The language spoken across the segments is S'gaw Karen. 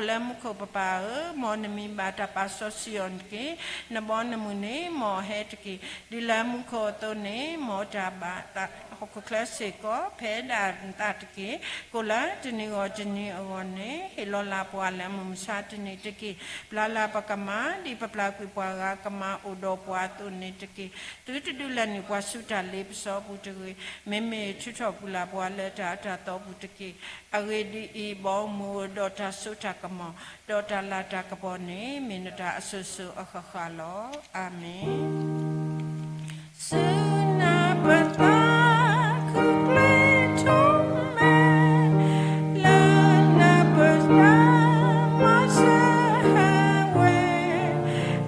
လၢမူခိၣ်ပပၢ်ဧၢ, မ်နမံၤဘၣ်တၢ်ပာ်စီဆှံအီၤတက့ၢ်. နဘီနမုၢ်န့ၣ် မ်အဟဲတက့ၢ်. ဒ်လၢမူခိၣ်အသိးန့ၣ် မ်တၢ်ဘၣ်သးဟီၣ်ခိၣ်ချၢစ့ၢ်ကီး ဖဲဒၣ်နသးတက့ၢ်. ကိၣ်လၢတနံၤဂီၢ်တနံၤအဂီၢ်န့ၣ် ဟ့ၣ်လီၤလၢ်ပှၤလၢမုၢ်မဆါတနံၤတက့ၢ်. ပျၢ်လၢ်ပကမၤ ဒ်ပပျၢ်ကွံာ်ပှၤဂၤကမၤအိၣ်ဒီးပှၤအသိးန့ၣ်တက့ၢ်. သုတဒုးလဲၤနုာ်ပှၤဆူတၢ်လ့ပစီပူၤတဂ့ၤ. မ့မ့ၢ်ထုးထီၣ်ပူၤလၢ်ပှၤလၢတၢ်အၢတၢ်သီပူၤတက့ၢ်. အဂ့ၢ်ဒ်အံၤ, ဘီမုၢ်ဒီးတၢ်စိတၢ်ကမီၤ, ဒီးတၢ်လၤတၢ်ကပီၤန့ၣ် မ့ၢ်နတၢ်အစိၤစိၤအဃၣ်ဃၣ်လီၤ. အၤမ့ၣ်. ဆူနၢ်ပသးခုၣ်ကျဲထီၣ်မဲာ်, လၢနၢ်ပသးမၤစၢၤဟဲဝဲ,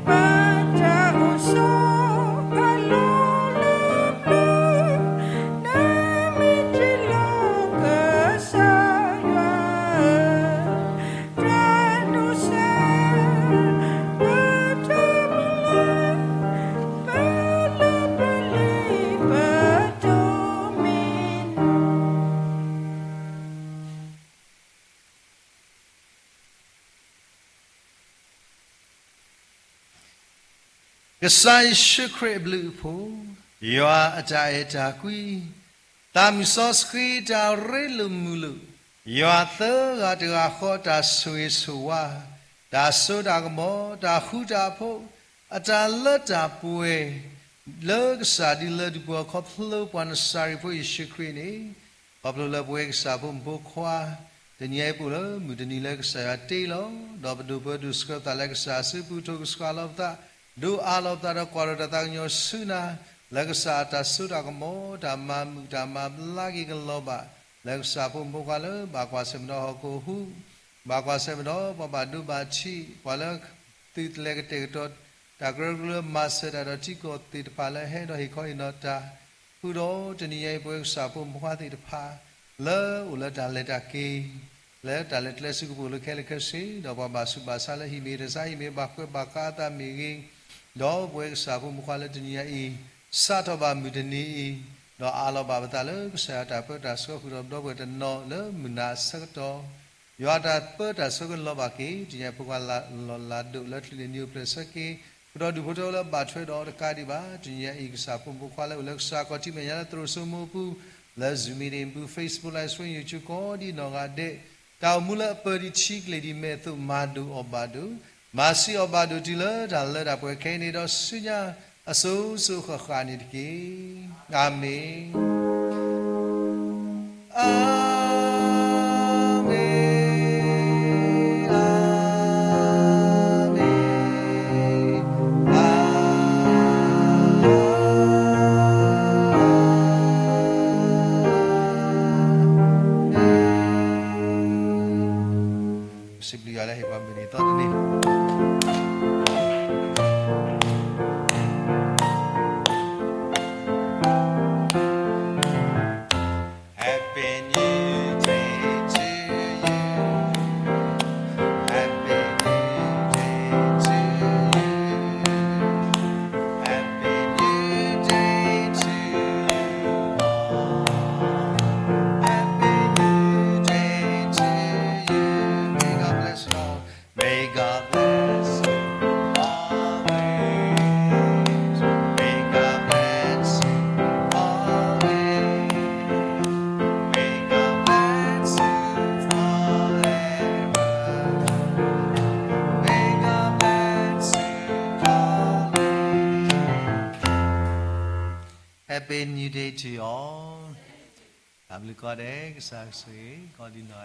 ဘၣ်တၢ်အိၣ်ဆိးအလီၢ်လၢပျၢၤ, နမ့ၢ်တ့လီၤကစၢ်ယွၤဧၢ, တၢ်ဒိးစၢ် ပတၢ်မုၢ်လၢ် ပလၢပလ့ၤပဒိးမ့ၢ်နၤ. ကစၢ်ယ့ၣ်ၡူးခရံာ်အဘျုးအဖှိၣ်, ယွၤအတၢ်အဲၣ်တၢ်ကွံ, သးမုၢ်စီဆှံတၢ်ရ့လိာ်မုာ်လိာ်, ယွၤသၢဂၤတဂၤဃီတၢ်ဆိၣ်ဂ့ၤဆိၣ်ဝါ, တၢ်စိတၢ်ကမီၤ, တၢ်ဃူတၢ်ဖိး, အတၢ်လၢတၢ်ပှဲၤ လၢကစၢ်ဒုးလၢဒုးပှၤခီဖျိပှၤနစၤရ့းဖိယ့ၣ်ၡူးခရံာ်န့ၣ်, ခီဖျိလၢပဝဲကစၢ်ဖိမုၣ်ဖိခွါ တနံၤအံၤပအိၣ်လၢမုၢ်တနံၤလၢကစၢ်ယွၤတ့လီၤ, ဒီးပဒိၣ်ပၢဒိၣ်ဆှၢပသးလၢကစၢ်အစုပူၤ ထိၣ်ကဆှီလီၤပသး, ဒိးအးလီၤပသးဒီးကွၢ်ထီၣ်တၢ်သးကညီၤဆူနၤ, လၢကစၢ်အတၢ်စိတၢ်ကမီၤ တၢ်မၤမုာ်တၢ်မၤဘျါက့ၤကလီၤဘၣ်, လၢကစၢ်ဖိမုၣ်ဖိခွါလၢဘၣ်ကွၢ်ဆၢၣ်မဲာ်ဒီးဟီၣ်ခိၣ်ဟူး, ဘၣ်ကွၢ်ဆၢၣ်မဲာ်ဒီးပှၤဘၣ်ဒိဘၣ်ထံး, ပှၤလၢသုးတလဲၤကတဲာ်ကတီၤ တၢ်ကရၢကရိလၢမၤစၢၤတၢ်ဒီးထံကီၢ်သ့ၣ်တဖၣ်လၢဟဲဒီးဟ့ၣ်ခီဟ့ၣ်နီၤတၢ်, ဃုာ်ဒီးတနံၤညါအံၤပဝဲကစၢ်ဖိမုၣ်ဖိခွါသ့ၣ်တဖၣ် လၢအိၣ်လၢတၢ်လဲၤတၢ်က့ၤ, လၢတၢ်လဲၤကျဲဆူကပိာ်လၢခဲလၢာ်ခဲဆ့, ဒီးပှၤဘၣ်ဆူးဘၣ်ဆါလၢဟံၣ်မ့ၢ်တၢ်ဆါဟံၣ်မ့ၢ်ဘၣ်ကွဲးဘၣ်ဃးအသးမ့ၢ်ဂ့ၤ, ဒီးပဝဲကစၢ်ဖိမုၣ်ဖိခွါလၢတနံၤညါအံၤ စးထီၣ်ဘၣ်မုၢ်တနံၤအံၤ, ဒီးအးလီၤဘၣ်ပသးလၢကစၢ်ယွၤတၢ်ပၢတၢ်ဆှၢဃုာ်ဒီးပဒီပုၢ်ဝဲၢ်တနီၤလၢမုၢ်နၤအဆၢကတီၢ် ယွၤတၢ်ပၢတၢ်ဆှၢကလီၤဘၣ်က့ၤ, တနံၤညါဖိခွါလၢလီၢ်လၤဒိၣ်လၢချုးန့ၣ်နံၤအိၣ်ဖျဲၣ်ဆၢက့ၤ, ဃုာ်ဒီးဒူၣ်ဖိထၢဖိလၢဘၣ်ထွဲဒီးတကးဒံးဘၣ်, တနံၤညါအံၤကစၢ်ဖိမုၣ်ဖိခွါလၢအိၣ်လၢကစၢ်ခီၣ်ထံးမဲာ်ညါလၢသရိာ်စိမိၢ်ပူၤ, လၢ Zoom meeting ပူၤ Facebook Live Stream YouTube ကိးဒံနီၢ်ဂၤဒဲး, တၢ်အိၣ်မူလၢအပၢဒံးထံကလ့ၤဒံးမဲာ်အသိး မၤဒိၣ်အီၤဘၣ်ဒိး, မၤဆံးအီၤဘၣ်ဒိးတုၤလၢတၢ်လၢတၢ်ပှဲၤခဲအံၤန့ၣ်ဒီးဆူညါအစိၤစိၤအဃၣ်ဃၣ်န့ၣ်တက့ၢ်. အၤမ့ၣ်, အၤမ့ၣ်, အၤမ့ၣ်. စံးဘျုးယွၤလၢဟ့ၣ်ပှၤမုၢ်နံၤသီတနံၤ Happy New Day to you. Happy New Day to you. Happy New Day to you all. Happy New Day to you. May God bless you all. May God bless you always. May God bless you always. May God bless you forever. May God bless you always. Happy New Day to you all. တၢ်ဘျုးကိးဂၤဒဲး, ကစၢ်ဆိၣ်ဂ့ၤကိးဒံနီၢ်ဂၤဒဲး.